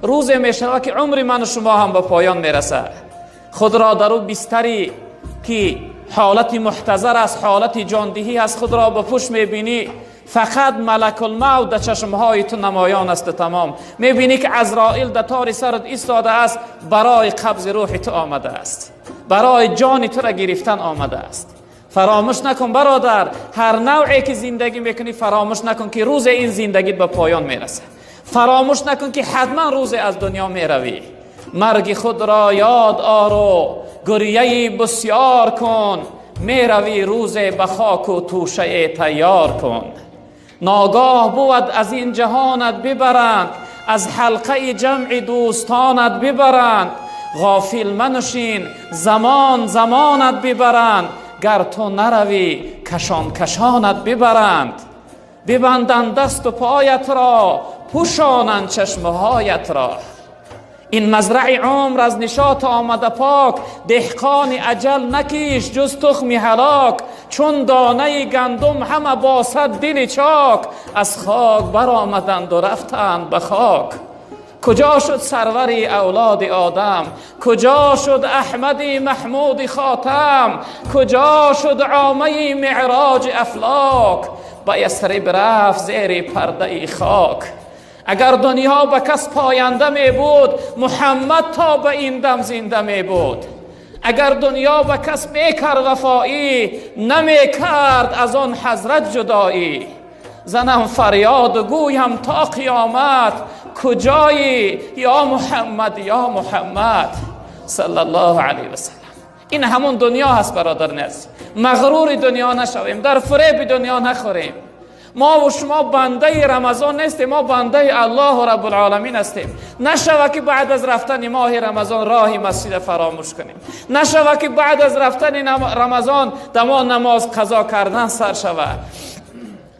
Рӯзе мешавад, ки умри ману шумо ҳам ба поён мерасад. Худро дар ӯ бистаре ки ҳолати муҳтазар аст, ҳолати ҷондиҳӣ аст, худро ба пушт мебинӣ, фақат малакулмавт дар чашмҳои ту намоён аст. Тамом мебинӣ, ки Азроил дар тори сарат истодааст, барои қабзи рӯҳи ту омадааст, барои ҷони туро гирифтан омадааст. Фаромӯш накун, бародар, ҳар навъе ки зиндагӣ мекунӣ, фаромӯш накун, ки рӯзе ин зиндагит ба поён мерасад. Фаромӯш накун, ки ҳатман рӯзе аз дунё меравӣ. Марги худро ёд ору гиряи бисёр кун, меравӣ рӯзе ба хоку тӯшае тайёр кун. Ногоҳ бувад аз ин ҷаҳонат бибаранд, аз ҳалқаи ҷамъи дӯстонат бибаранд. Ғофил маншин, замон замонат бибаранд, гар ту наравӣ, кашон кашонат бибаранд. Бибанданд дасту поятро, пӯшонанд чашмҳоятро. Ин мазраи умр аз нишот омада пок, деҳқони аҷал накиш ҷуз тухми ҳалок. Чун донаи гандум ҳама бо сад дили чок, аз хок баромаданд ва рафтанд ба хок. Куҷо шуд сарвари авлоди Одам? Куҷо шуд Аҳмади Маҳмуди Хотам? Куҷо шуд омаи меъроҷи афлок? Ба Ясриб рафт зери пардаи хок. Агар дунё ба кас поянда мебуд, Муҳаммад то ба ин дам зинда мебуд. Агар дунё ба кас мекард вафоӣ, намекард аз он ҳазрат ҷудоӣ. Занам фарёд гӯям то қиёмат, куҷоӣ ё Муҳаммад, ё Муҳаммад, саллаллоҳу алайҳи васаллам. Ин ҳамон дунё ҳаст, бародар азиз. Мағрури дунё нашавем, дар фиреби дунё нахӯрем. Мо ва шумо бандаи Рамазон нестем, мо бандаи Аллоҳу Раббулъоламин ҳастем. Нашава, ки баъд аз рафтани моҳи Рамазон роҳи масҷид фаромӯш кунем. Нашава, ки баъд аз рафтани Рамазон дамо намоз қазо кардан сар шава.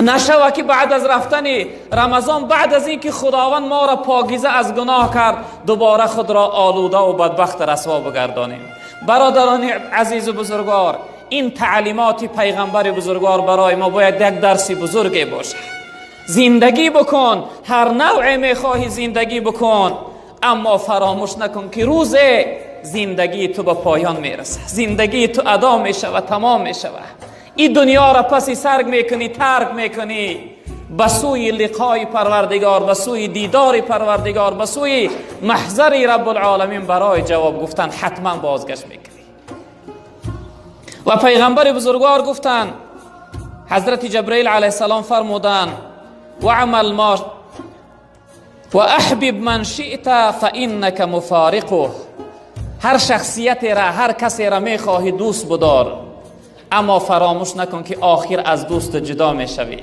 Нашава, ки баъд аз рафтани Рамазон, баъд аз инки Худованд моро покиза аз гуноҳ кард, дубора худро олуда ва бадбахт расво бигардонем. Бародарони азизу бузургвор, ин таълимоти пайғамбари бузургвор барои мо бояд як дарси бузурге бошад. Зиндагӣ бикун, ҳар навъе мехоҳӣ зиндагӣ бикун, аммо фаромӯш накун, ки рӯзе зиндагии ту ба поён мерасад, зиндагии ту адо мешавад, тамом мешавад. Ин дунёро паси сарг мекунӣ, тарк мекунӣ, ба сӯи лиқои Парвардигор, ба сӯи дидори Парвардигор, ба сӯи маҳзари Раббулъоламин барои ҷавоб гуфтан ҳатман бозгашт мекунӣ. Ва пайғамбари бузургвор гуфтанд, ҳазрати Ҷабраил алайҳиссалом фармуданд: واعمل ما وأحبب من شئت فإنك مفارقه. Ҳар шахсияте ра, ҳар касе ра мехоҳӣ, дӯст будор, аммо фаромӯш накун, ки охир аз дӯст ҷудо мешавӣ.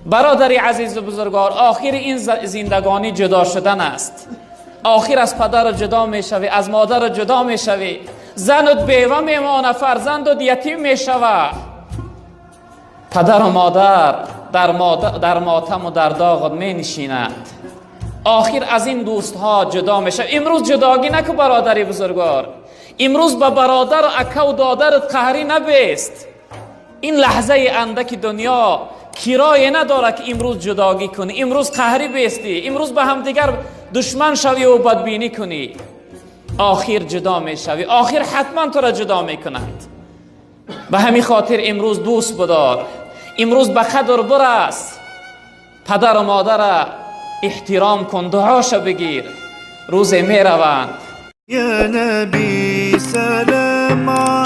Бародари азизу бузургвор, охири ин зиндагонӣ ҷудо шудан аст. Охир аз падару ҷудо мешавӣ, аз модару ҷудо мешавӣ, занут бева мемонад, фарзандут ятим мешава. Падару модар дар мотаму дар доғот менишинанд. Охир аз ин дӯстҳо ҷудо мешавад. Имрӯз ҷудогӣ наку, бародари бузургвор. Имрӯз ба бародару акаву додарат қаҳрӣ набест. Ин лаҳзаи андаки дунё кирое надорад, ки имрӯз ҷудогӣ кунӣ, имрӯз қаҳрӣ бестӣ, имрӯз ба ҳамдигар душман шавӣ бадбинӣ кунӣ. Охир ҷудо мешавӣ, охир ҳатман туро ҷудо мекунанд. Ба ҳамин хотир имрӯз дӯст будор, имрӯз ба қадр бирас, падару модара эҳтиром кун, дуоша бигир, рӯзе мераванд. يا نبي سلام.